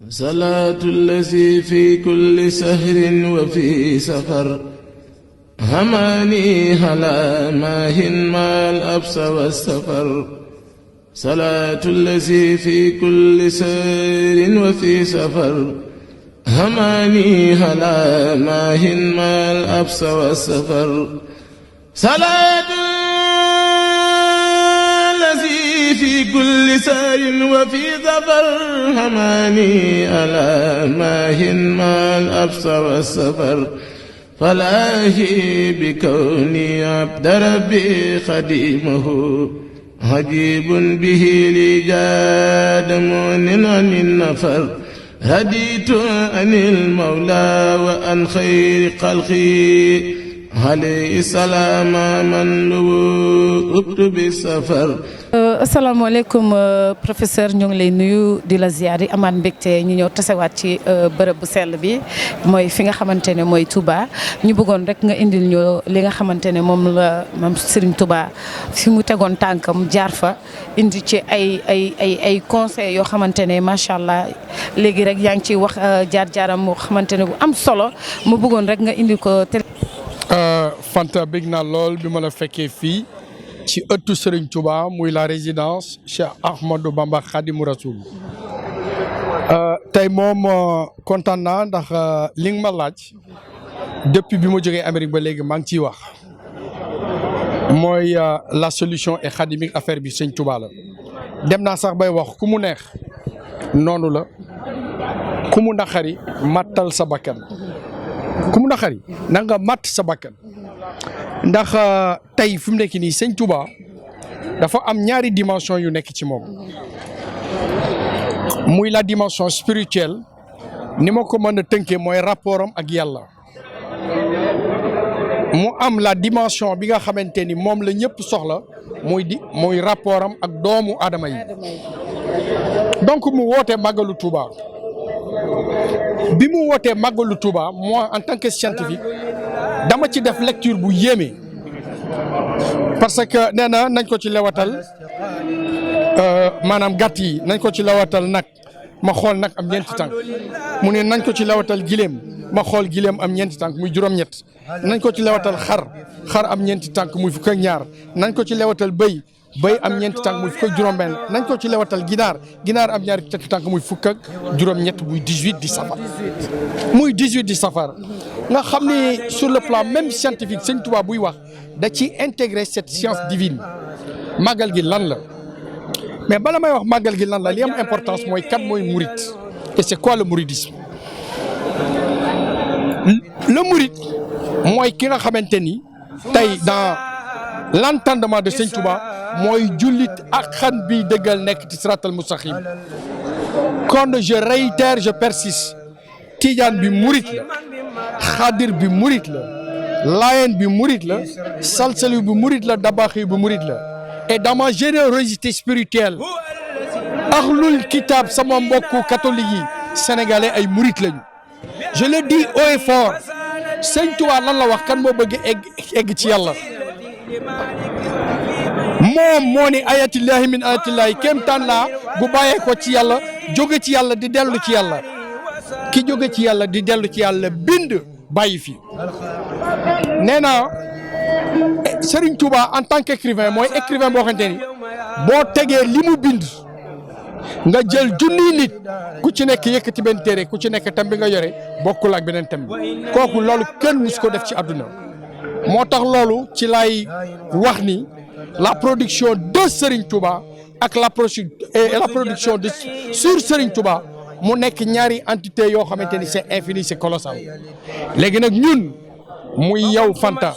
صلاة الذي في كل سهر وفي سفر هماني هلا ماهن ما الأبس والسفر صلاة الذي في كل سهر وفي سفر هماني هلا ماهن ما الأبس والسفر صلاة في كل سار وفي ظفر هماني ألا ماهن ما الأبص والسفر فلاهي بكوني عبد ربي خديمه عجيب به لي جاد مؤن عن النفر هديت عن المولى وعن خير خلقي عليه السلام من لو أكتب السفر. asalaamaaleykum professeur ñu ngi lay nuyu di la ziar yi amaat mbégte ñu ñëw tasewaat ci bërëb bu sell bi mooy fi nga xamante ne mooy Touba ñu bëggoon rek nga indil ñu li nga xamante ne moom la maam Serigne Touba fi mu tegoon tànkam jaar fa indi ci ay conseils yoo xamante ne macha allah léegi rek yaa ngi ciy wax jaar-jaaram moo xamante ne bu am solo mu bëggoon rek nga indil ko. Fanta bég naa lool bi ma la fekkee fii. ci ëttu Serigne Touba muy la résidence Cheikh Ahmadou Bamba Khadimou Rassoul tey moom kontaan naa ndax li nga ma laaj depuis bi ma jógee Amérique ba léegi maa ngi ciy wax mooy la solution est khadimique affaire bi Serigne Touba la dem naa sax bay wax ku mu neex noonu la ku mu naqari mattal sa bakkan ku mu naqari na nga matt sa bakkan ndax tey fi mu nekk nii Sëñ Touba dafa am ñaari dimension yu nekk ci moom muy la dimension spirituelle ni ma ko mën a tënkee mooy rapport am ak yàlla mu am la dimension bi nga xamante ni moom la ñëpp soxla muy rapport am ak doomu aadama yi donc mu woote màggalu Touba bi mu wootee màggalu Touba moi en tant que scientifique dama ci def lecture bu yéeme parce que nee na nañ ko ci lewatal maanaam gàtt yi nañ ko ci lewatal nag ma xool nag am ñeenti tànk mu ne nañ ko ci lewatal gileem ma xool gileem am ñeenti tànk muy juróom-ñett nañ ko ci lewatal xar am ñeenti tànk muy fukk ak ñaar nañ ko ci lewatal bëy am ñeenti tànk muy fukk ak juróom-benn nañ ko ci lewatal ginaar am ñaari tànk muy fukk ak juróom-ñett muy 18 di safar muy 18 di safar nga xam ni sur le plan même scientifique Sëñ Touba buy wax da ci intégrer cette science divine màggal gi lan la mais bala may wax màggal gi lan la li am importance mooy kat mooy murit et c'est quoi le mouridisme le murit mooy ki nga xamante ni tey dans l'entendement de Sëñ Touba mooy jullit ak xan bi dëggal nekk ci siratal mustaqim kon je réitère je persiste Tijaan bi murit la Xaadir bi murit la Laayeen bi murit la Salsali bi murit la Dabaxi bi murit la et dans ma générosité spirituelle ahlul kitab sama mbokku catholique yi sénégalais ay murit lañu je le dis haut et fort Sëñ Touba lan la wax kan moo bëgg egg ci yàlla moom moo ni ayatillahi min ayatillahi kéemtaan laa gu bàyyee ko ci yàlla jóge ci yàlla di dellu ci yàlla ki jóge ci yàlla di dellu ci yàlla bind bàyyi fi nee naa Serigne Touba en tant qu'écrivain mooy écrivain boo xamante ni boo tegee li mu bind nga jël junniy nit ku ci nekk yëkkati benn téere ku ci nekk tam bi nga yore bokkul ak beneen tam bi kooku loolu kenn mus ko def ci àdduna moo tax loolu ci lay wax ni la production de Serigne Touba ak la production de sur Serigne Touba mu nekk ñaari entité yoo xamante ni c'est infini c'est colossal léegi nag ñun muy yow Fanta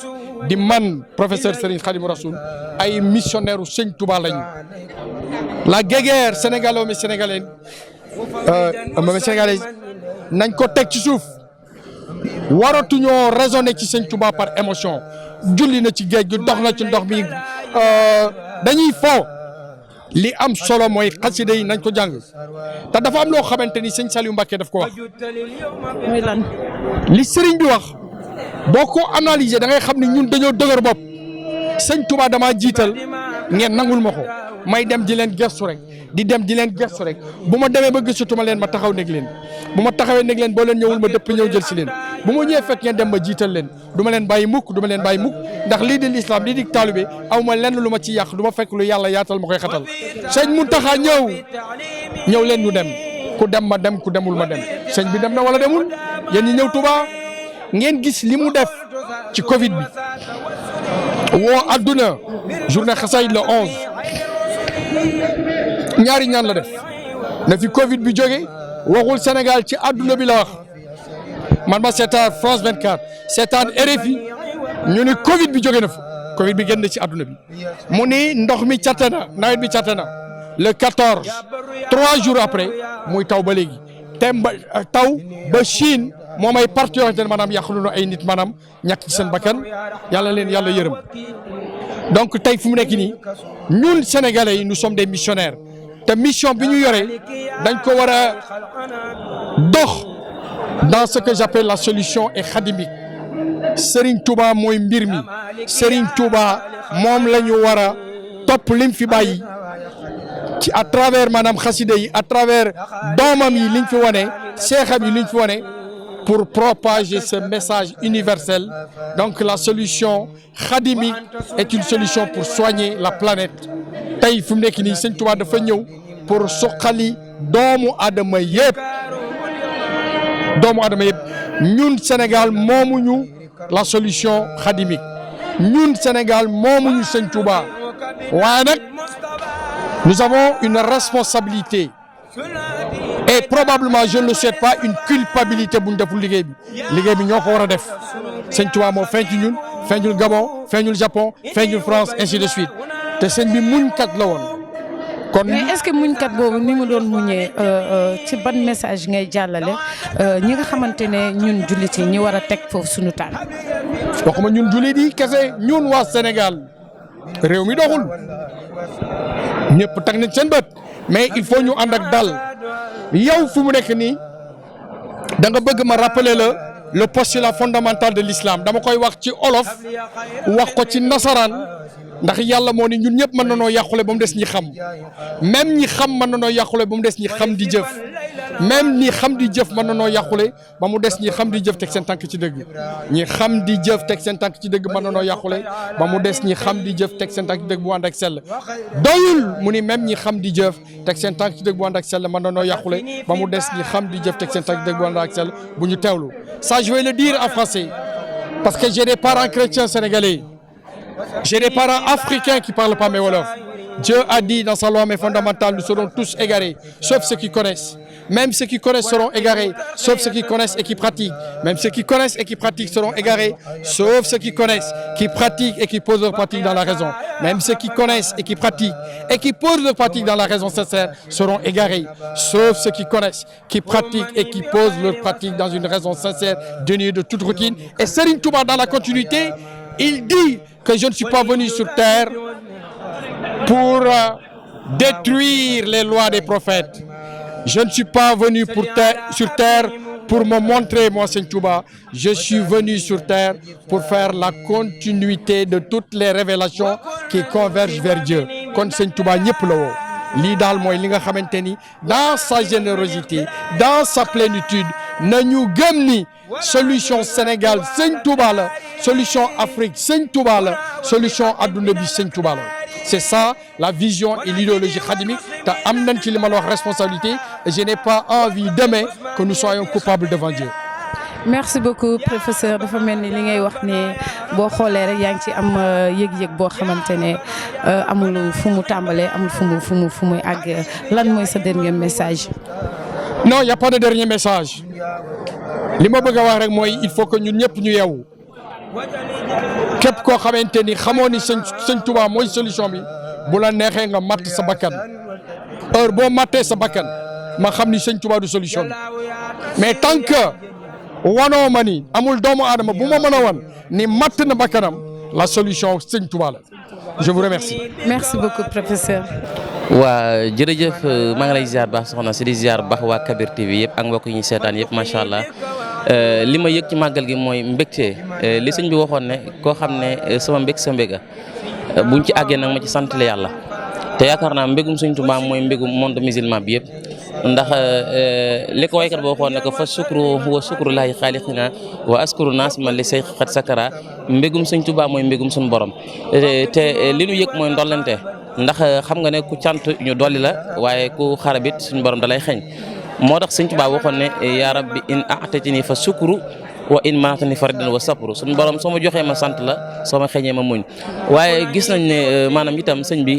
di man professeur Serigne Khadimou Rassoul ay missionnaire u Sëñ Touba lañu la guéguerre sénégalo mais sénégalaise nañ ko teg ci suuf waratuñoo raisonner ci Sëñ Touba par émotion julli na ci géej gi dox na ci ndox mi dañuy fo li am solo mooy xasida yi nañ ko jàng te dafa am loo xamante ni sëñ Saliou Mbacké daf ko wax. muy lan. li sëriñ bi wax boo ko analyser da ngay xam ne ñun dañoo dëgër bopp Sëñ Touba damaa jiital ngeen nangul ma ko may dem di leen gestu rek di dem di leen gëstu rek bu ma demee ba gisatuma leen ma taxaw nekk leen bu ma taxawee nekk leen boo leen ñëwul ma dëpp ñëw jël si leen bu ma ñëwee fekk ngeen dem ma jiital leen du ma leen bàyyi mukk du ma leen bàyyi mukk ndax lii di l'islam lii di taalibe aw ma lenn lu ma ci yàq du ma fekk lu yàlla yaatal ma koy xatal sëñ Muntaxa ñëw leen ñu dem ku dem ma dem ku demul ma dem sëñ bi dem na wala demul yéen ñi ñëw Touba ngeen gis li mu def ci Covid bi woo adduna journée xasaayid le 11 ñaari ñaan la def na fi Covid bi jóge waxul Sénégal ci adduna bi la wax man ma seetaan France 24 seetaan RFI ñu ni Covid bi jóge na fa Covid bi génn ci adduna bi mu ni ndox mi catte na nawet bi catte na le 14 3 jours après muy taw ba léegi tem ba taw ba Chine moom ay parti yoo xamante ne maanaam yàqulu na ay nit maanaam ñàkk ci seen bakkan yàlla leen yàlla yërëm donc tey fu mu nekk nii ñun sénégalais yi nous sommes des missionnaires te mission bi ñu yore dañ ko war a dox dans ce que j'appelle la solution est khadimique Serigne Touba mooy mbir mi Serigne Touba moom la ñu war a topp lim fi bàyyi ci à travers maanaam xasida yi à travers doomam yi liñ fi wane seexam yi liñ fi wane pour propager ce message universel. Donc la solution khadimique est une solution pour soigner la planète tey fu mu nekk nii Sëñ Tuubaa dafa ñëw pour suqali doomu aadama yëpp ñun Sénégal moomuñu la solution khadimique ñun Sénégal moomuñu Sëñ Tuubaa waaye nag nous avons une responsabilité et probablement je ne le souhaite pas une culpabilité bu ñu deful liggéey bi ñoo ko war a def Sëñ Tuubaa moo feeñ ci ñun feeñul Gabon feeñul Japon feeñul France ainsi de suite te sëñ bi muñkat la woon. kon mais est-ce que muñkat boobu ni mu doon muñee ci ban message ngay jàllale ñi nga xamante ne ñun jullit yi ñi war a teg foofu suñu tànk. waxuma ñun jullit yi kese ñun waa Sénégal réew mi doxul ñëpp teg nañ seen bët mais il faut ñu ànd ak dal yow fu mu nekk nii da nga bëgg ma rappeler le postulat fondamental de l'islam dama koy wax ci olof wax ko ci nasaraan ndax yàlla moo ni ñun ñëpp mën na noo yàqule ba mu des ñi xam même ñi xam mën na noo yàqule ba mu des ñi xam di jëf même ñi xam di jëf mën na noo yàqule ba mu des ñi xam di jëf teg seen tànk ci dëgg ñi xam di jëf teg seen tànk ci dëgg mën na noo yàqule ba mu des ñi xam di jëf teg seen tànk ci dëgg bu ànd ak sell doyul mu ni même ñi xam di jëf teg seen tànk ci dëgg bu ànd ak sell mën na noo yàqule ba mu des ñi xam di jëf teg seen tànk ci dëgg bu ànd ak sell bu ñu teewlu ça je vais le dire en français parce que j'ai des parents chrétiens sénégalais. J'ai des parents africains qui ne parlent pas mes wolof. Dieu a dit dans sa loi mais fondamentale, nous serons tous égarés, sauf ceux qui connaissent. Même ceux qui connaissent seront égarés, sauf ceux qui connaissent et qui pratiquent. Même ceux qui connaissent et qui pratiquent seront égarés, sauf ceux qui connaissent, qui pratiquent et qui posent leur pratique dans la raison. Même ceux qui connaissent et qui pratiquent et qui posent leur pratique dans la raison sincère seront égarés, sauf ceux qui connaissent, qui pratiquent et qui posent leur pratique dans une raison sincère, dénuée de toute routine. Et Serigne Touba, dans la continuité, il dit que je ne suis pas venu sur terre pour détruire les lois des prophètes. Je ne suis pas venu sur terre pour me montrer, moi, Sëñ Touba. Je suis venu sur terre pour faire la continuité de toutes les révélations qui convergent vers Dieu. Kon Sëñ Touba ñëpp la woo. lii daal mooy li nga xamante ni dans sa générosité dans sa plénitude nañu gëm ni solution Sénégal Sëñ Touba la solution Afrique Sëñ Touba la solution adduna bi Sëñ Touba la c'est ça la vision et l'idéologie khadimique te am nañ ci li ma la wax responsabilité et je n'ai pas envie demain que nous soyons coupables devant Dieu. merci beaucoup professeur dafa mel ni li ngay wax ne boo xoolee rek yaa ngi ci am yëg-yëg boo xamante ne amul fu mu tàmbalee amul fu muy àgg lan mooy sa dernier message. non y a pas de dernier message li ma bëgg a wax rek mooy il faut que ñun ñëpp ñu yeewu képp koo xamante ni xamoo ni Sëñ Touba mooy solution bi bu la neexee nga matt sa bakkan heure boo mattee sa bakkan ma xam ni Sëñ Touba du solution bi mais tant que wanoo ma ni amul doomu aadama bu ma mën a wan ni matt na bakkanam la solution Sëñ Touba la je vous remercie. merci beaucoup professeur. waa jërëjëf maa ngi lay ziar baax soxna si di ziar baax waa Kabir TV yëpp ak mbokk yi ñu seetaan yëpp macha allah li ma yëg ci màggal gi mooy mbégte li sëñ bi waxoon ne koo xam ne sama mbég sa mbéga buñ ci àggee nag ma ci sant la yàlla te yaakaar naa mbégum Sëñ Tuubaa mooy mbégum monde musulman bi yëpp ndax li ko waykat boo xoon ne ko fa sukru wa sukru laahi xaaliqina wa askuru naas man li say xat sakara mbégum Sëñ Tuubaa mooy mbégum suñu borom te li nu yëg mooy ndollente ndax xam nga ne ku cant ñu dolli la waaye ku xarabit suñu borom dalay xeeñ moo tax Sëñ Tuubaa waxoon ne yaa rabbi in a'tatini fa sukru wa in maatani faridan wa sapru suñu borom soo ma joxee ma sant la soo ma xeeñee ma muñ waaye gis nañ ne maanaam itam sëñ bi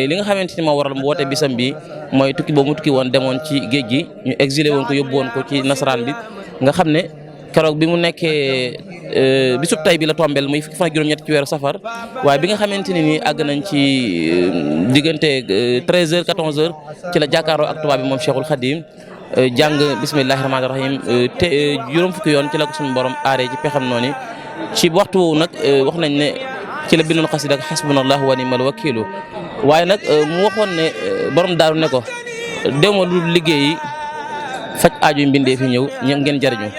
li nga xamante ni moo waral mu woote bisam bi mooy tukki boobu mu tukki woon demoon ci géej gi ñu exilé woon ko yóbbu woon ko ci nasaraan bi nga xam ne keroog bi mu nekkee bisub tay bi la tombel muy fukki fan ak juróom-ñett ci weeru safar waaye bi nga xamante ne nii àgg nañ ci diggante 13h 14h ci la jàkkaaroo ak tubaab bi moom Cheikhul Khadim jàng bismillahi rahmaani rahim te juróom fukki yoon ci la ko suñu borom aaree ci pexam noonu ci waxtu woowu nag wax nañ ne ci la bindoon xasida ak xasbunallahu wa ni'mal wakiilu waaye nag mu waxoon ne borom daaru ne ko demoo lu liggéeyi faj aajo mbindee fi ñëw ngeen jariñu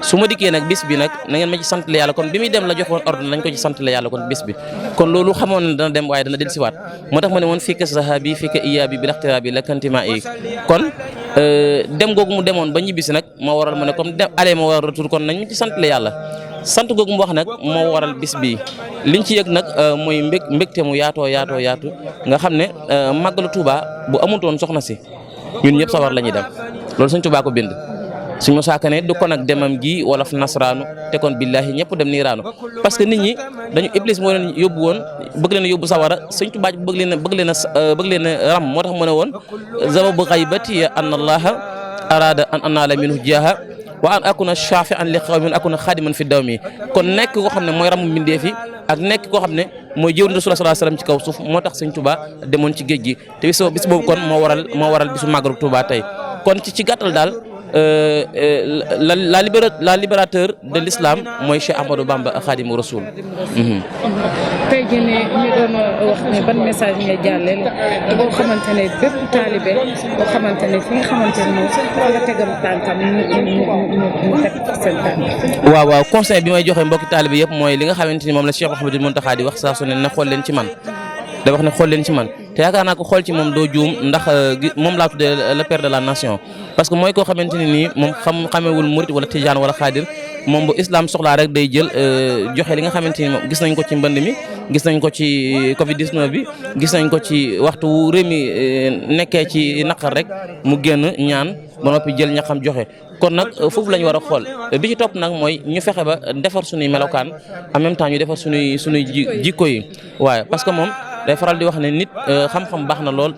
su ma dikkee nag bis bi nag na ngeen ma ci sant la yàlla kon bi muy dem la joxoon ordre lañ ko ci sant la yàlla kon bis bi kon loolu xamoon ne dana dem waaye dana dellusiwaat moo tax ma ne woon fii ka sahabi fii ka iyaabi bi laxtiraabi la kantima yi kon dem googu mu demoon ba ñibbisi nag moo waral ma ne comme dem allé ma waral retour kon nañ ci sant la yàlla sant googu mu wax nag moo waral bis bi liñ ci yëg nag mooy mbégte mu yaatu nga xam ne màggalu Touba bu amutoon soxna si ñun ñëpp sawar la ñuy dem loolu Sëñ Touba ko bind suñu saaka ne du kon ak demam gi wala f nasraanu te kon billaahi ñëpp dem niiraanu parce que nit ñi dañu iblis moo leen yóbbu woon bëgg leen a yóbbu sawara Sëñ Tuubaa bëgg leen a ram moo tax mu ne woon zababu xaybati an allaha arada an anaala minhu jaaha wa an akuna shafi'an li qawmin akuna xaadiman fi dawmi kon nekk koo xam ne mooy ramu mbindeef yi ak nekk koo xam ne mooy jëwriñ Rasulullah sallallahu alayhi wasallam ci kaw suuf moo tax Sëñ Tuubaa demoon ci géej gi te bis boobu kon moo waral bisu màggalu Tuubaa tey kon ci gàttal daal la libérateur de l'islam mooy Cheikh Ahmadou Bamba Khadimu Rasoul. tey jii ne ñu doon wax ne ban message ngay jàllale boo xamante ne bépp taalibe boo xamante ne fi nga xamante ne moom nga tegam tànkam ñu teg seen tànk. waaw conseil bi may joxe mbokki taalibe yëpp mooy li nga xamante ni moom la Cheikh Mouhamadou Mountakha di wax saa su ne na xool leen ci man. da wax ne xool leen ci man te yaakaar naa ko xool ci moom doo juum ndax moom laa tuddee le père de la nation parce que mooy koo xamante ne nii moom xamewul murit wala tijaan wala xaadir moom bu islam soxlaa rek day jël joxe li nga xamante ni moom gis nañ ko ci mbënd mi gis nañ ko ci Covid 19 bi gis nañ ko ci waxtu wu réew mi nekkee ci naqar rek mu génn ñaan ba noppi jël ñaxam joxe kon nag foofu la ñu war a xool bi ci topp nag mooy ñu fexe ba defar suñuy melokaan en même temps ñu defar suñuy jikko yi waaye parce que moom day faral di wax ne nit xam-xam baax na lool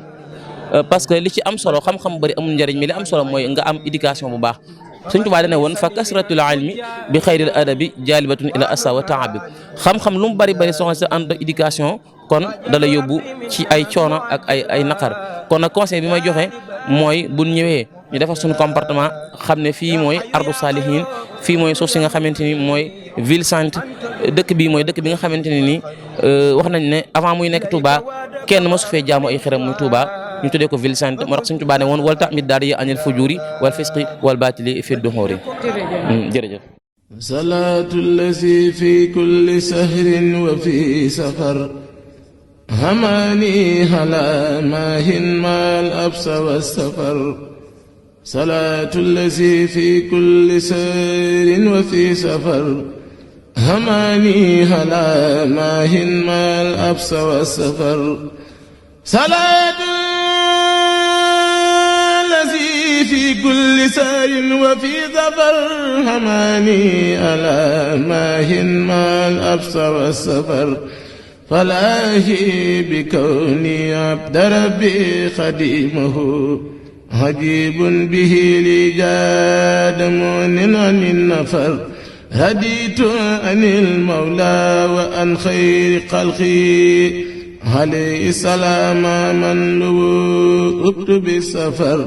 parce que li ci am solo xam-xam bëri amul njëriñ mi li am solo mooy nga am éducation bu baax Sëñ Tuubaa dane woon fa kasratul ilmi bi xayril adabi jaalibatun ila asa wa taabi xam-xam lu mu bëri soxna si ànd éducation kon da la yóbbu ci ay coono ak ay naqar kon nag conseil bi may joxe mooy bu ñëwee ñu defar suñu comportement xam ne fii mooy ardu saalihin fii mooy suuf si nga xamante ni mooy ville sainte dëkk bi mooy dëkk bi nga xamante ne nii wax nañ ne avant muy nekk Touba kenn mosu fee jaamu ay xeram muy Touba ñu tuddee ko ville sainte moo tax Sëñ Tuubaa ne woon wala tamit daal di anil fujuri wal fisqi wal baatili fi duhuri jërëjëf. salaatu lazi fi kulli sahrin wa fi safar hamani ala mahin mal absa wa safar salaatu lazi fi kulli sahrin wa fi safar هماني هلا ماهن ما الأبس والسفر صلاة الذي في كل سار وفي ظفر هماني هلا ماهن ما الأبس والسفر فلاهي بكوني عبد ربي خديمه عجيب به لي جاد مؤن عن النفر هديت عن المولى وعن خير خلقي عليه السلام من لو بالسفر